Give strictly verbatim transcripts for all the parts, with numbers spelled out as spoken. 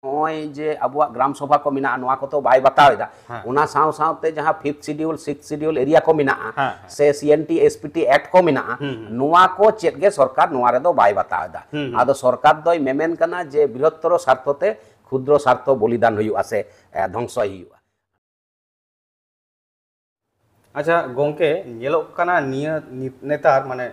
ᱱᱚᱜᱼᱚᱭ ᱡᱮ ᱟᱵᱚᱣᱟᱜ ᱜᱨᱟᱢ ᱥᱚᱵᱷᱟ ᱠᱚ ᱢᱮᱱᱟᱜᱼᱟ, ᱱᱚᱣᱟ ᱠᱚᱛᱚ ᱵᱟᱭ ᱵᱟᱛᱟᱣ ᱮᱫᱟ᱾ ᱦᱮᱸ᱾ ᱚᱱᱟ ᱥᱟᱶ ᱥᱟᱶᱛᱮ ᱡᱟᱦᱟᱸ fifth schedule, six schedule area ᱠᱚ ᱢᱮᱱᱟᱜᱼᱟ, ᱦᱮᱸ, ᱦᱮᱸ᱾ ᱥᱮ C N T S P T act ᱠᱚ ᱢᱮᱱᱟᱜᱼᱟ, ᱦᱩᱸ, ᱦᱩᱸ᱾ ᱱᱚᱣᱟ ᱠᱚ ᱪᱮᱫ ᱜᱮ ᱥᱚᱨᱠᱟᱨ ᱱᱚᱣᱟ ᱨᱮᱫᱚ ᱵᱟᱭ ᱵᱟᱛᱟᱣ ᱮᱫᱟ᱾ ᱦᱩᱸ, ᱦᱩᱸ᱾ ᱟᱫᱚ ᱥᱚᱨᱠᱟᱨ ᱫᱚᱭ ᱢᱮᱢᱮᱱ ᱠᱟᱱᱟ ᱡᱮ ᱵᱨᱤᱦᱚᱛᱛᱚᱨ ᱥᱟᱨᱛᱷᱚ ᱛᱮ ᱠᱷᱩᱫᱨᱚ ᱥᱟᱨᱛᱷᱚ ᱵᱚᱞᱤᱫᱟᱱ ᱦᱩᱭᱩᱜᱼᱟ ᱥᱮ, ᱮ, ᱫᱷᱚᱝᱥᱚᱭ ᱦᱩᱭᱩᱜᱼᱟ᱾ ᱟᱪᱪᱷᱟ ᱜᱚᱝᱠᱮ, ᱧᱮᱞᱚᱜ ᱠᱟᱱᱟ ᱱᱤᱭᱟᱹ ᱱᱤ-, ᱱᱮᱛᱟᱨ ᱢᱟᱱᱮ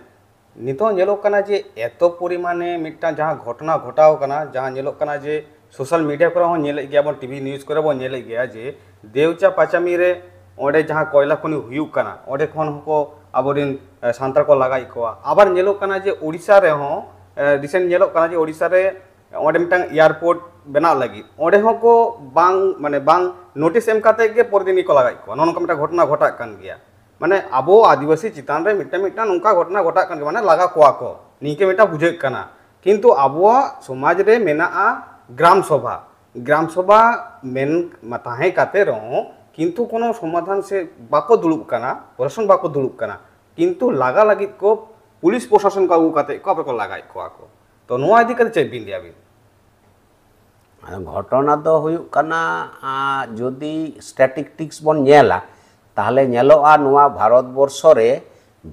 ᱱᱤᱛᱚᱜ ᱧᱮᱞᱚᱜ ᱠᱟᱱᱟ ᱡᱮ ᱮᱛᱚ ᱯᱚᱨᱤᱢᱟᱱᱮ ᱢᱤᱫᱴᱟᱝ ᱡᱟᱦᱟᱸ ᱜᱷᱚᱴᱚᱱᱟ ᱜᱷᱚᱴᱟᱣ ᱠᱟᱱᱟ, ᱡᱟᱦᱟᱸ ᱧᱮᱞᱚᱜ ᱠᱟᱱᱟ ᱡᱮ ᱥᱳᱥᱟᱞ ᱢᱤᱰᱤᱭᱟ ᱠᱚᱨᱮ ᱦᱚᱸ ᱧᱮᱞᱮᱫ ᱜᱮᱭᱟ ᱵᱚᱱ, ᱴᱤᱵᱷᱤ ᱱᱤᱭᱩᱡᱽ ᱠᱚᱨᱮ ᱵᱚᱱ ᱧᱮᱞᱮᱫ ᱜᱮᱭᱟ ᱡᱮ ᱫᱮᱣᱪᱟ ᱯᱟᱪᱟᱢᱤ ᱨᱮ ᱚᱸᱰᱮ ᱡᱟᱦᱟᱸ ᱠᱚᱭᱞᱟ ᱠᱷᱚᱱᱤ ᱦᱩᱭᱩᱜ ᱠᱟᱱᱟ, ᱚᱸᱰᱮ ᱠᱷᱚᱱ ᱦᱚᱸᱠᱚ ᱟᱵᱚᱨᱮᱱ, ᱮ, ᱥᱟᱱᱛᱟᱲ ᱠᱚ ᱞᱟᱜᱟᱭᱮᱫ ᱠᱚᱣᱟ᱾ ᱟᱵᱟᱨ ᱧᱮᱞᱚᱜ ᱠᱟᱱᱟ ᱡᱮ ᱳᱰᱤᱥᱟ ᱨᱮᱦᱚᱸ, ᱮ, ᱨᱤᱥᱮᱱᱴ ᱧᱮᱞᱚᱜ ᱠᱟᱱᱟ ᱡᱮ ᱳᱰᱤᱥᱟ ᱨᱮ ᱚᱸᱰᱮ ᱢᱤᱫᱴᱟᱝ ᱮᱭᱟᱨᱯᱳᱨᱴ ᱵᱮᱱᱟᱜ ᱞᱟᱹᱜᱤᱫ ᱚᱸᱰᱮ ᱦᱚᱸᱠᱚ ᱵᱟᱝ, ᱢᱟᱱᱮ ᱵᱟᱝ ᱱᱳᱴᱤᱥ ᱮᱢ ᱠᱟᱛᱮ ᱜᱮ ᱯᱚᱨᱮᱨ ᱫᱤᱱ ᱜᱮᱠᱚ ᱞᱟᱜᱟᱭᱮᱫ ᱠᱚᱣᱟ᱾ ᱱᱚᱜᱼᱚ ᱱᱚᱝᱠᱟ ᱢᱤᱫᱴᱟᱝ ᱜᱷᱚᱴᱚᱱᱟ ᱜᱷᱚᱴᱟᱜ ᱠᱟᱱ ᱜᱮᱭᱟ᱾ ᱢᱟᱱᱮ ᱟᱵᱚ ᱟᱹᱫᱤᱵᱟᱹᱥᱤ ᱪᱮᱛᱟᱱ ᱨᱮ ᱢᱤᱫᱴᱟᱝ ᱢᱤᱫᱴᱟᱝ ᱱᱚᱝᱠᱟ ᱜᱷᱚᱴᱚᱱᱟ ᱜᱷᱚᱴᱟᱜ ᱠᱟᱱ ᱜᱮᱭᱟ, ᱢᱟᱱᱮ ᱞᱟᱜᱟ ᱠᱚᱣᱟ ᱠᱚ, ᱱᱤᱝᱠᱟᱹ ᱢᱤᱫᱴᱟᱝ ᱵᱩᱡᱷᱟᱹᱜ ᱠᱟᱱᱟ᱾ ᱠᱤᱱᱛᱩ ᱟᱵᱚᱣᱟᱜ ᱥᱚᱢᱟᱡᱽ ᱨᱮ ᱢᱮᱱᱟᱜᱼᱟ ᱜᱨᱟᱢ ᱥᱚᱵᱷᱟ᱾ ᱜᱨᱟᱢ ᱥᱚᱵᱷᱟ ᱢᱮᱱ ᱢᱟ ᱛᱟᱦᱮᱸ ᱠᱟᱛᱮ ᱨᱮᱦᱚᱸ ᱠᱤᱱᱛᱩ ᱠᱳᱱᱳ ᱥᱚᱢᱟᱫᱷᱟᱱ ᱥᱮ ᱵᱟᱠᱚ ᱫᱩᱲᱩᱵ ᱠᱟᱱᱟ, ᱯᱨᱚᱥᱟᱥᱚᱱ ᱵᱟᱠᱚ ᱫᱩᱲᱩᱵ ᱠᱟᱱᱟ, ᱠᱤᱱᱛᱩ ᱞᱟᱜᱟ ᱞᱟᱹᱜᱤᱫ ᱠᱚ ᱯᱩᱞᱤᱥ ᱯᱨᱚᱥᱟᱥᱚᱱ ᱠᱚ ᱟᱹᱜᱩ ᱠᱟᱛᱮ ᱠᱚ ᱟᱯᱮ ᱠᱚ ᱞᱟᱜᱟᱭᱮᱫ ᱠᱚᱣᱟ ᱠᱚ᱾ ᱛᱚ ᱱᱚᱣᱟ ᱤᱫᱤ ᱠᱟᱛᱮ ᱪᱮᱫ ᱵᱤᱱ ᱞᱟᱹᱭᱟ ᱵᱤᱱ? ᱟᱫᱚ ᱜᱷᱚᱴᱚᱱᱟ ᱫᱚ ᱦᱩᱭᱩᱜ ᱠᱟᱱᱟ, ᱟᱸ, ᱡᱩᱫᱤ ᱥᱴᱮᱴᱤᱥᱴᱤᱠᱥ ᱵᱚᱱ ᱧᱮᱞᱟ, ᱛᱟᱦᱞᱮ ᱧᱮᱞᱚᱜᱼᱟ ᱱᱚᱣᱟ ᱵᱷᱟᱨᱚᱛ ᱵᱚᱨᱥᱚ ᱨᱮ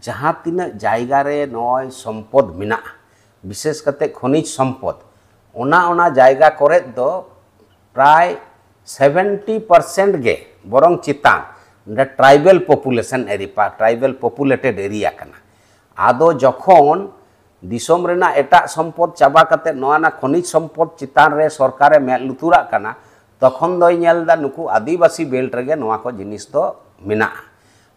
ᱡᱟᱦᱟᱸ ᱛᱤᱱᱟᱹᱜ ᱡᱟᱭᱜᱟ ᱨᱮ ᱱᱚᱜᱼᱚᱭ ᱥᱚᱢᱯᱚᱫ ᱢᱮᱱᱟᱜᱼᱟ, ᱵᱤᱥᱮᱥ ᱠᱟᱛᱮ ᱠᱷᱚᱱᱤᱡᱽ ᱥᱚᱢᱯᱚᱫ, ᱚᱱᱟ ᱚᱱᱟ ᱡᱟᱭᱜᱟ ᱠᱚᱨᱮᱫ ᱫᱚ ᱯᱨᱟᱭ ᱥᱮᱵᱷᱮᱱᱴᱤ ᱯᱟᱨᱥᱮᱱᱴ ᱜᱮ ᱵᱚᱨᱚᱝ ᱪᱮᱛᱟᱱ ᱚᱸᱰᱮ tribal population area, tribal populated area ᱠᱟᱱᱟ᱾ ᱟᱫᱚ ᱡᱚᱠᱷᱚᱱ ᱫᱤᱥᱚᱢ ᱨᱮᱱᱟᱜ ᱮᱴᱟᱜ ᱥᱚᱢᱯᱚᱫ ᱪᱟᱵᱟ ᱠᱟᱛᱮ ᱱᱚᱣᱟ ᱨᱮᱱᱟᱜ ᱠᱷᱚᱱᱤᱡᱽ ᱥᱚᱢᱯᱚᱫ ᱪᱮᱛᱟᱱ ᱨᱮ ᱥᱚᱨᱠᱟᱨᱮ ᱢᱮᱫ ᱞᱩᱛᱩᱨᱟᱜ ᱠᱟᱱᱟ, ᱛᱚᱠᱷᱚᱱ ᱫᱚᱭ ᱧᱮᱞ ᱮᱫᱟ ᱱᱩᱠᱩ ᱟᱹᱫᱤᱵᱟᱹᱥᱤ ᱵᱮᱞᱴ ᱨᱮᱜᱮ ᱱᱚᱣᱟ ᱠᱚ ᱡᱤᱱᱤᱥ ᱫᱚ ᱢᱮᱱᱟᱜᱼᱟ᱾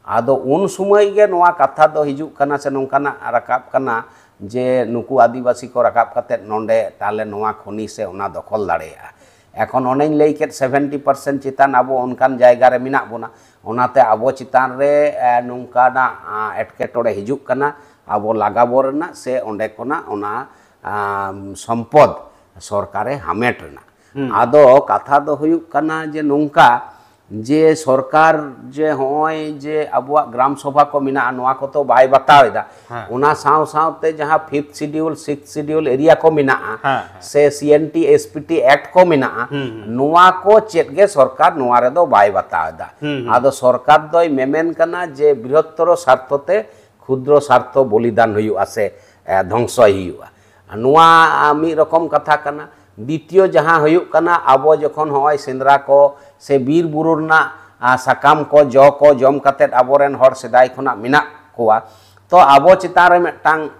ᱟᱫᱚ ᱩᱱ ᱥᱚᱢᱚᱭ ᱜᱮ ᱱᱚᱣᱟ ᱠᱟᱛᱷᱟ ᱫᱚ ᱦᱤᱡᱩᱜ ᱠᱟᱱᱟ ᱥᱮ ᱱᱚᱝᱠᱟᱱᱟᱜ ᱨᱟᱠᱟᱵ ᱠᱟᱱᱟ ᱡᱮ ᱱᱩᱠᱩ ᱟᱹᱫᱤᱵᱟᱹᱥᱤ ᱠᱚ ᱨᱟᱠᱟᱵ ᱠᱟᱛᱮ ᱱᱚᱰᱮ ᱛᱟᱦᱞᱮ ᱱᱚᱣᱟ ᱠᱷᱚᱱᱤ ᱥᱮ ᱚᱱᱟ ᱫᱚᱠᱷᱚᱞ ᱫᱟᱲᱮᱭᱟᱜᱼᱟ᱾ ᱮᱠᱷᱚᱱ ᱚᱱᱮᱧ ᱞᱟᱹᱭ ᱠᱮᱫ ᱥᱮᱵᱷᱮᱱᱴᱤ ᱯᱟᱨᱥᱮᱱᱴ ᱪᱮᱛᱟᱱ ᱟᱵᱚ ᱚᱱᱠᱟᱱ ᱡᱟᱭᱜᱟ ᱨᱮ ᱢᱮᱱᱟᱜ ᱵᱚᱱᱟ, ᱚᱱᱟᱛᱮ ᱟᱵᱚ ᱪᱮᱛᱟᱱ ᱨᱮ, ᱮ, ᱱᱚᱝᱠᱟᱱᱟᱜ, ᱟ, ᱮᱴᱠᱮᱴᱚᱬᱮ ᱦᱤᱡᱩᱜ ᱠᱟᱱᱟ, ᱟᱵᱚ ᱞᱟᱜᱟ ᱵᱚ ᱨᱮᱱᱟᱜ ᱥᱮ ᱚᱸᱰᱮ ᱠᱷᱚᱱᱟᱜ ᱚᱱᱟ, ᱟᱢ, ᱥᱚᱢᱯᱚᱫ ᱥᱚᱨᱠᱟᱨᱮ ᱦᱟᱢᱮᱴ ᱨᱮᱱᱟᱜ᱾ ᱟᱫᱚ ᱠᱟᱛᱷᱟ ᱫᱚ ᱦᱩᱭᱩᱜ ᱠᱟᱱᱟ ᱡᱮ ᱱᱚᱝᱠᱟ, ᱡᱮ ᱥᱚᱨᱠᱟᱨ ᱡᱮ ᱦᱚᱸᱜᱼᱚᱭ ᱡᱮ ᱟᱵᱚᱣᱟᱜ ᱜᱨᱟᱢ ᱥᱚᱵᱷᱟ ᱠᱚ ᱢᱮᱱᱟᱜᱼᱟ, ᱱᱚᱣᱟ ᱠᱚᱛᱚ ᱵᱟᱭ ᱵᱟᱛᱟᱣ ᱮᱫᱟ᱾ ᱦᱮᱸ᱾ ᱚᱱᱟ ᱥᱟᱶ ᱥᱟᱶᱛᱮ ᱡᱟᱦᱟᱸ fifth schedule, sixth schedule area ᱠᱚ ᱢᱮᱱᱟᱜᱼᱟ, ᱦᱮᱸ, ᱦᱮᱸ᱾ ᱥᱮ C N T S P T act ᱠᱚ ᱢᱮᱱᱟᱜᱼᱟ, ᱦᱩᱸ, ᱦᱩᱸ᱾ ᱱᱚᱣᱟ ᱠᱚ ᱪᱮᱫ ᱜᱮ ᱥᱚᱨᱠᱟᱨ ᱱᱚᱣᱟ ᱨᱮᱫᱚ ᱵᱟᱭ ᱵᱟᱛᱟᱣ ᱮᱫᱟ᱾ ᱦᱩᱸ, ᱦᱩᱸ᱾ ᱟᱫᱚ ᱥᱚᱨᱠᱟᱨ ᱫᱚᱭ ᱢᱮᱢᱮᱱ ᱠᱟᱱᱟ ᱡᱮ ᱵᱨᱤᱦᱚᱛᱛᱚᱨᱚ ᱥᱟᱨᱛᱷᱚ ᱛᱮ ᱠᱷᱩᱫᱨᱚ ᱥᱟᱨᱛᱷᱚ ᱵᱚᱞᱤᱫᱟᱱ ᱦᱩᱭᱩᱜᱼᱟ ᱥᱮ, ᱮ, ᱫᱷᱚᱝᱥᱚᱭ ᱦᱩᱭᱩᱜᱼᱟ᱾ ᱱᱚᱣᱟ, ᱟ, ᱢᱤᱫ ᱨᱚᱠᱚᱢ ᱠᱟᱛᱷᱟ ᱠᱟᱱᱟ᱾ ᱫᱤᱛᱤᱭᱚ ᱡᱟᱦᱟᱸ ᱦᱩᱭᱩᱜ ᱠᱟᱱᱟ, ᱟᱵᱚ ᱡᱚᱠᱷᱚᱱ ᱦᱚᱸᱜᱼᱚᱭ ᱥᱮᱸᱫᱽᱨᱟ ᱠᱚ ᱥᱮ ᱵᱤᱨ ᱵᱩᱨᱩ ᱨᱮᱱᱟᱜ, ᱟ, ᱥᱟᱠᱟᱢ ᱠᱚ, ᱡᱚ ᱠᱚ ᱡᱚᱢ ᱠᱟᱛᱮᱫ ᱟᱵᱚᱨᱮᱱ ᱦᱚᱲ ᱥᱮᱫᱟᱭ ᱠᱷᱚᱱᱟᱜ ᱢᱮᱱᱟᱜ ᱠᱚᱣᱟ, ᱛᱚ ᱟᱵᱚ ᱪᱮᱛᱟᱱ ᱨᱮ ᱢᱤᱫᱴᱟᱝ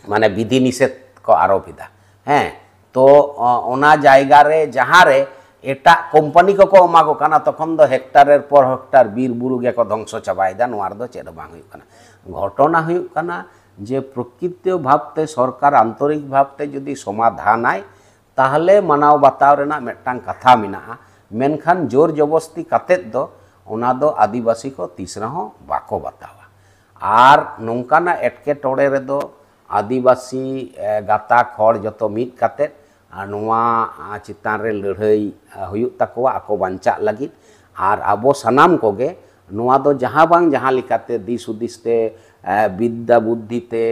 ᱢᱟᱱᱮ ᱵᱤᱫᱷᱤ ᱱᱤᱥᱮᱫᱷ ᱠᱚ ᱟᱨᱳᱯ ᱮᱫᱟ᱾ ᱦᱮᱸ, ᱛᱚ, ᱚ-, ᱚᱱᱟ ᱡᱟᱭᱜᱟ ᱨᱮ ᱡᱟᱦᱟᱸ ᱨᱮ ᱮᱴᱟᱜ ᱠᱳᱢᱯᱟᱱᱤ ᱠᱚᱠᱚ ᱮᱢᱟ ᱠᱚ ᱠᱟᱱᱟ, ᱛᱚᱠᱷᱚᱱ ᱫᱚ ᱦᱮᱠᱴᱟᱨᱮᱨ ᱯᱚᱨ ᱦᱮᱠᱴᱟᱨ ᱵᱤᱨ ᱵᱩᱨᱩ ᱜᱮᱠᱚ ᱫᱷᱚᱝᱥᱚ ᱪᱟᱵᱟᱭᱮᱫᱟ᱾ ᱱᱚᱣᱟ ᱨᱮᱫᱚ ᱪᱮᱫ ᱦᱚᱸ ᱵᱟᱝ ᱦᱩᱭᱩᱜ ᱠᱟᱱᱟ᱾ ᱜᱷᱚᱴᱚᱱᱟ ᱦᱩᱭᱩᱜ ᱠᱟᱱᱟ ᱡᱮ ᱯᱨᱚᱠᱨᱤᱛᱤᱭᱚ ᱵᱷᱟᱵᱽᱛᱮ ᱥᱚᱨᱠᱟᱨ ᱟᱱᱛᱚᱨᱤᱠ ᱵᱷᱟᱵᱽᱛᱮ ᱡᱩᱫᱤ ᱥᱚᱢᱟᱫᱷᱟᱱᱟᱭ, ᱛᱟᱦᱚᱞᱮ ᱢᱟᱱᱟᱣ ᱵᱟᱛᱟᱣ ᱨᱮᱱᱟᱜ ᱢᱤᱫᱴᱟᱝ ᱠᱟᱛᱷᱟ ᱢᱮᱱᱟᱜᱼᱟ᱾ ᱢᱮᱱᱠᱷᱟᱱ ᱡᱳᱨ ᱡᱚᱵᱚᱥᱛᱤ ᱠᱟᱛᱮᱫ ᱫᱚ ᱚᱱᱟ ᱫᱚ ᱟᱹᱫᱤᱵᱟᱹᱥᱤ ᱠᱚ ᱛᱤᱥ ᱨᱮᱦᱚᱸ ᱵᱟᱠᱚ ᱵᱟᱛᱟᱣᱟ᱾ ᱟᱨ ᱱᱚᱝᱠᱟᱱᱟᱜ ᱮᱴᱠᱮᱴᱚᱬᱮ ᱨᱮᱫᱚ ᱟᱹᱫᱤᱵᱟᱹᱥᱤ, ᱮ, ᱜᱟᱛᱟᱠ ᱦᱚᱲ ᱡᱚᱛᱚ ᱢᱤᱫ ᱠᱟᱛᱮᱫ, ᱟᱨ ᱱᱚᱣᱟ, ᱟ, ᱪᱮᱛᱟᱱ ᱨᱮ ᱞᱟᱹᱲᱦᱟᱹᱭ, ᱟ, ᱦᱩᱭᱩᱜ ᱛᱟᱠᱚᱣᱟ ᱟᱠᱚ ᱵᱟᱧᱪᱟᱜ ᱞᱟᱹᱜᱤᱫ᱾ ᱟᱨ ᱟᱵᱚ ᱥᱟᱱᱟᱢ ᱠᱚᱜᱮ ᱱᱚᱣᱟ ᱫᱚ ᱡᱟᱦᱟᱸ ᱵᱟᱝ ᱡᱟᱦᱟᱸ ᱞᱮᱠᱟᱛᱮ ᱫᱤᱥ ᱦᱩᱫᱤᱥ ᱛᱮ, ᱮ, ᱵᱤᱫᱽᱫᱟ ᱵᱩᱫᱽᱫᱷᱤ ᱛᱮ,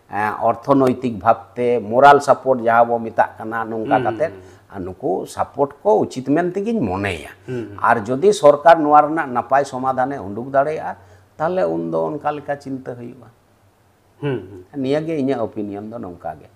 ᱮ, ᱚᱨᱛᱷᱚᱱᱳᱭᱛᱤᱠ ᱵᱷᱟᱵᱽ ᱛᱮ, ᱢᱳᱨᱟᱞ ᱥᱟᱯᱳᱨᱴ ᱡᱟᱦᱟᱸ ᱵᱚ ᱢᱮᱛᱟᱜ ᱠᱟᱱᱟ, ᱱᱚᱝᱠᱟ ᱦᱩᱸ, ᱠᱟᱛᱮᱫ, ᱦᱩᱸ, ᱦᱩᱸ᱾ ᱟᱨ ᱱᱩᱠᱩ ᱥᱟᱯᱳᱨᱴ ᱠᱚ ᱩᱪᱤᱛ ᱢᱮᱱ ᱛᱮᱜᱤᱧ ᱢᱚᱱᱮᱭᱟ᱾ ᱦᱩᱸ, ᱦᱩᱸ᱾ ᱟᱨ ᱡᱩᱫᱤ ᱥᱚᱨᱠᱟᱨ ᱱᱚᱣᱟ ᱨᱮᱱᱟᱜ ᱱᱟᱯᱟᱭ ᱥᱚᱢᱟᱫᱷᱟᱱᱮ ᱩᱰᱩᱠ ᱫᱟᱲᱮᱭᱟᱜᱼᱟ, ᱛᱟᱦᱚᱞᱮ ᱩᱱᱫᱚ ᱚᱱᱠᱟ ᱞᱮᱠᱟ ᱪᱤᱱᱛᱟᱹ ᱦᱩᱭᱩᱜᱼᱟ᱾ ᱦᱩᱸ, ᱦᱩᱸ᱾ ᱱᱤᱭᱟᱹ ᱜᱮ ᱤᱧᱟᱹᱜ ᱚᱯᱤᱱᱤᱭᱚᱱ ᱫᱚ ᱱᱚᱝᱠᱟ ᱜᱮ᱾